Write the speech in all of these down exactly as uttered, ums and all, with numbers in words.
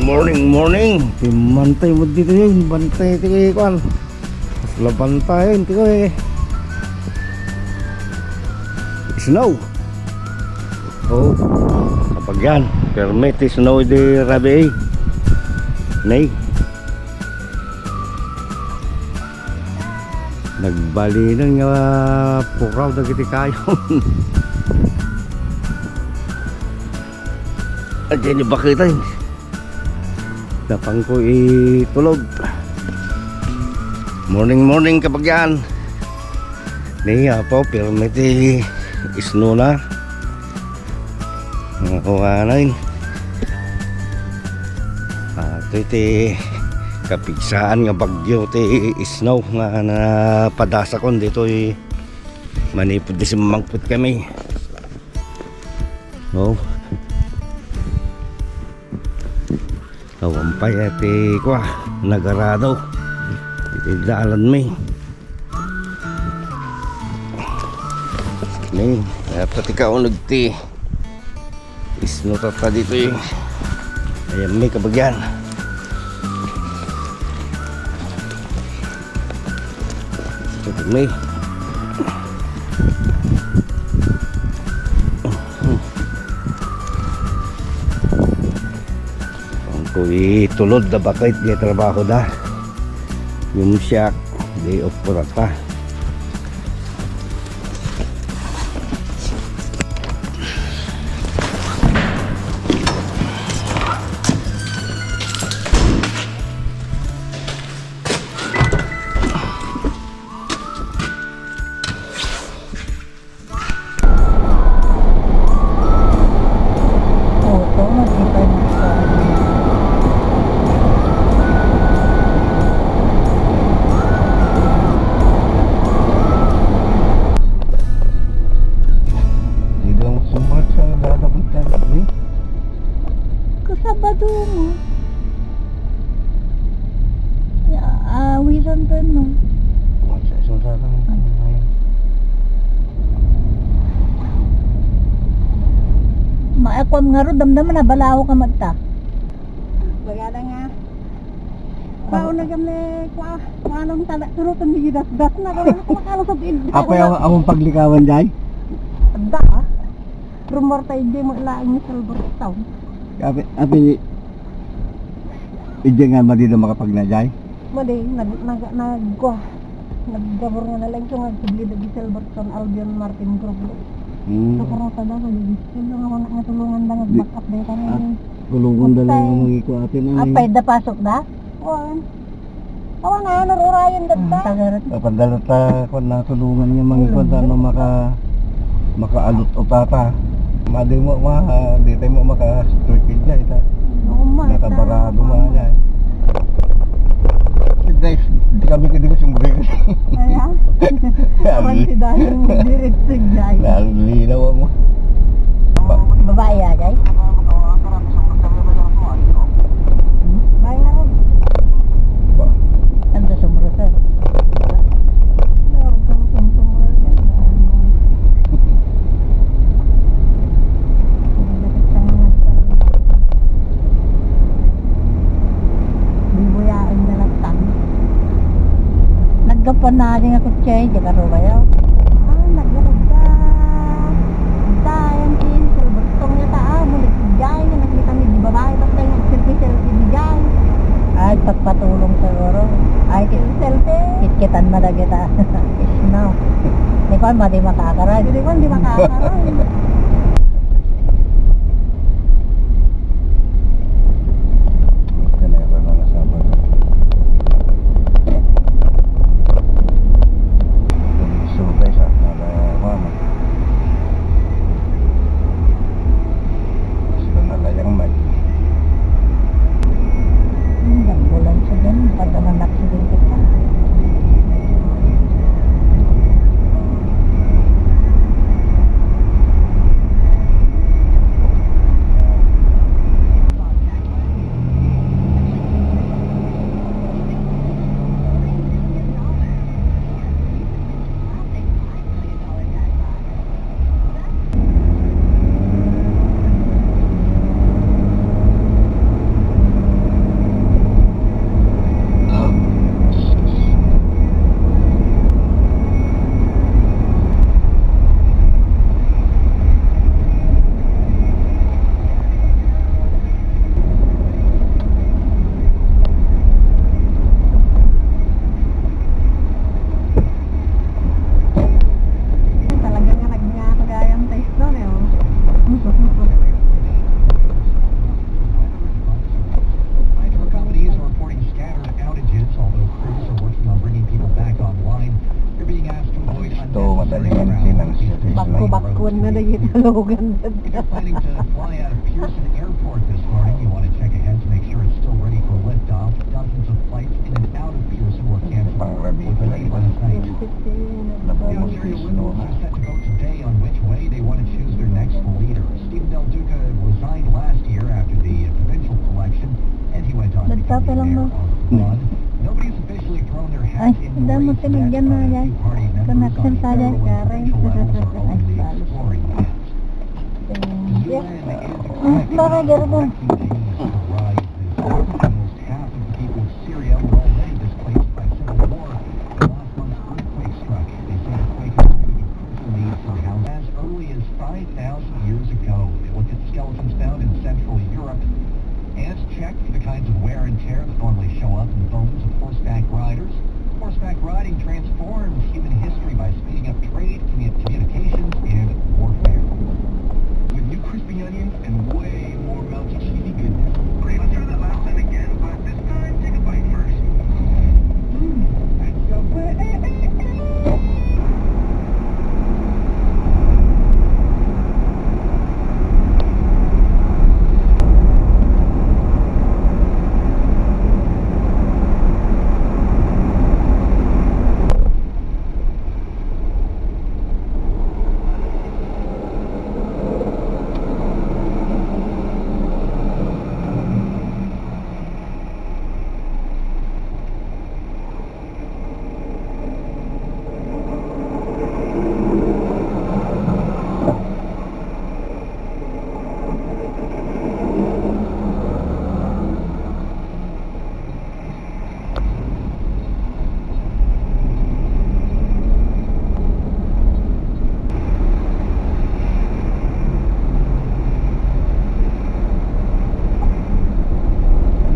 Morning, morning. Ti bantay mo dito yun. Bantay ti kuan. Mas labanta yun, ti ko eh. Snow. Oh, kapag yan. Permit ti snow di rabi eh. Nay. Nagbalinen nga puraw dagiti kayon. Adyan ni bakitan. Napangko itulog. Morning, morning, kabagyan. Ni apo, pirmi ti isnona. Ang kuwanay. Ah, ito iti kapigsaan nga bagyo ti snow nga napadasakon ditoy manipud di simmangpet kami. Oh. Awan pay iti kua, nagarado. Iti dalan mi. Ni, kaya pati kauneg ti isno tatta ditoy. Ayan mi kabagyan. Ito mi. Ang kui tulod da bakit di trabaho da. Yung siyak, day off ko na ta. Oto, nagkita yung sa Di daw sumbat sa dadapuntan, eh. Kasabado mo. Ya, ah, wisan to, no? Sa isang sa akin, ano ngayon? Maakwam nga ro, damdama na, balaho ka magta. Bagada nga. Bao na gamle, kwa, kwa nang tala, turutan ni Judas, das na, kung ano, kumakalusot, id-, Apay, ako, ang, ang paglikawan, Jay? Adda, ah. Rumor tayo, di mo ilaing ni Silverstone. Api, api, ije nga madi na makapagnajay? Madi, nag, nag, nag, nagkabor nga nalaing ko nga, sibli da di Silverstone, Albion Martin Group. Hmm. So, kung sa daw, hindi, hindi nga wala nga tulungan da, Di, nag-back up da kami. Ah, tulungan da lang ang mga ikuatin, ay. Apay, da pasok da? Kuan. Awan na, narurayan gad ta. Ah, tagarat. Dapat dala ta, kuan, natulungan nga mga Hmm. kuan, ta, ano, maka-, makaalot o tata. Madi mo, ma-, di tayo mo maka-strike dyan, ita. Oo, ma, Nakabarado ita. Mo na yan. Guys, di kami kadi ko sumbrero. Ayan. Awan si Dahil mo, diretso, guys. Nalinaw mo. Ba- Babae, ah, guys? Babae nga ron. Ba? Anda sumro, sir? Bibuyaen na lang tan. Naggapuan na nga kutse, di ka ro kayo? Ah, naggapuan ka. Ita, ayan, tin, Silverstone niya ta, ah, mo nagsigay, nga nakita mi di babae, tapos tayo nag-selfie-selfie di jay. Ay, pagpatulong siguro. Ay, ki-, Selfie. Kitkitan na lagi ta. Isno. Di pa, madi makakaray. Di pa, di makakaray. Tenera na nga Sabado. Surprise, ah, naka-, mama. Gusto na kayang may. Ang ambulansya dyan, pag naman accident ka. Nga nagitalogan. If you're planning to fly out of Pearson Airport this morning, you want to check ahead to make sure it's still ready for liftoff. Dozens of flights in and out of Pearson were canceled or delayed last night. Now, Ontario Liberals are set to vote today on which way they want to choose their next leader. Stephen Del Duca resigned last year after the provincial election, and he went on to become the mayor of Vaud. Nobody's officially thrown their hat in the race yet, but a few party members on the federal and provincial levels are openly exploring that. The U N is expecting to rise this week. Almost half of the people of Syria were already displaced by civil war. Last month's earthquake struck. They say the quake has created a critical need for housing. As early as five thousand years ago, they looked at skeletons found in Central Europe. Ants check for the kinds of wear and tear that normally show up in bones of horseback riders. Horseback riding transforms human history by speeding up trade, commu-, communications, and warfare. With new crispy onions and way more melty cheesy goodness. Great. Let's try that last time again, but this time take a bite first. Mm, that's so good.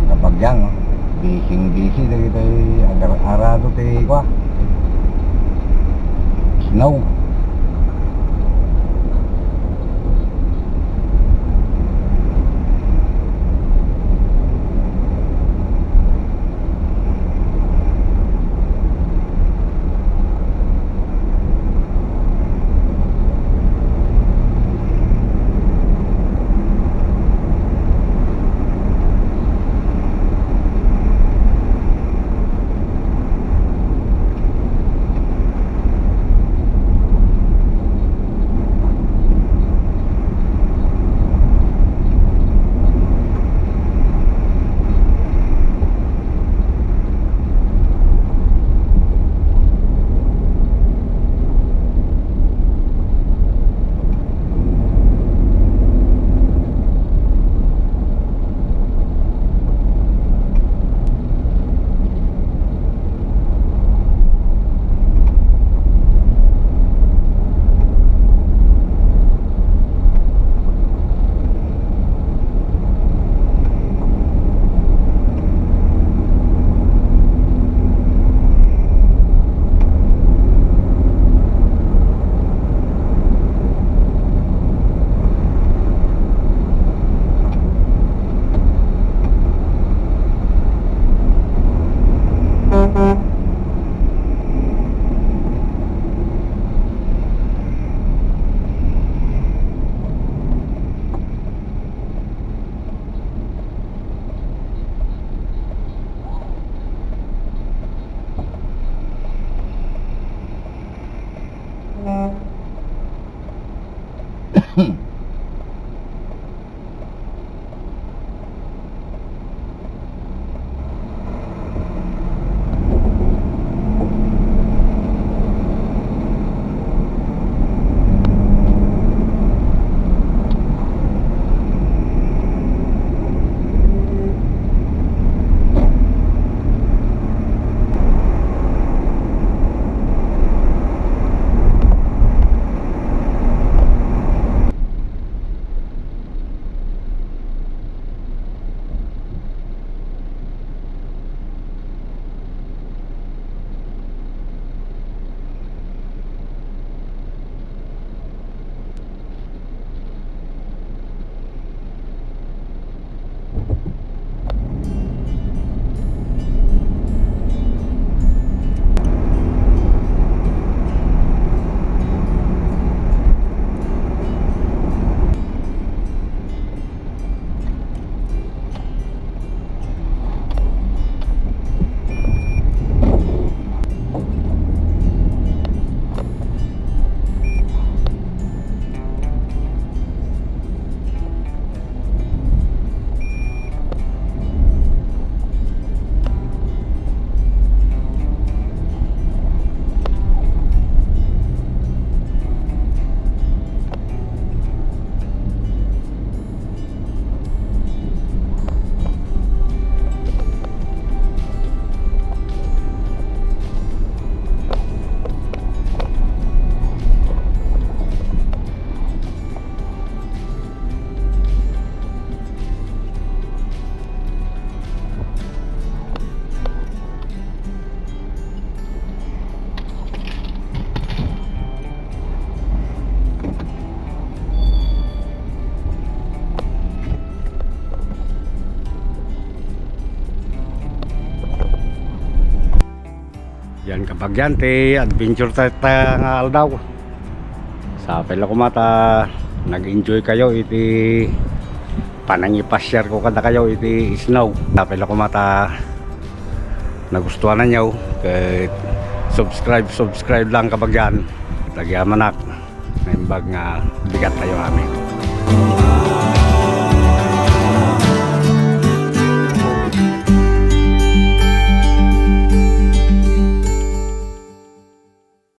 Kapag yan, no? Busy-busy dagiti agar-, arado ti kua, snow. Yan, kabagyan, ti adventure ta, ta nga aldaw. Sapay la koma ta nag-enjoy kayo iti panangipasiar ko kada kayo iti snow. Sapay la koma ta nagustuhan nanyo. Ket subscribe, subscribe lang, kabagyan. Tagyamanak. Naimbag nga bigat tayo amin.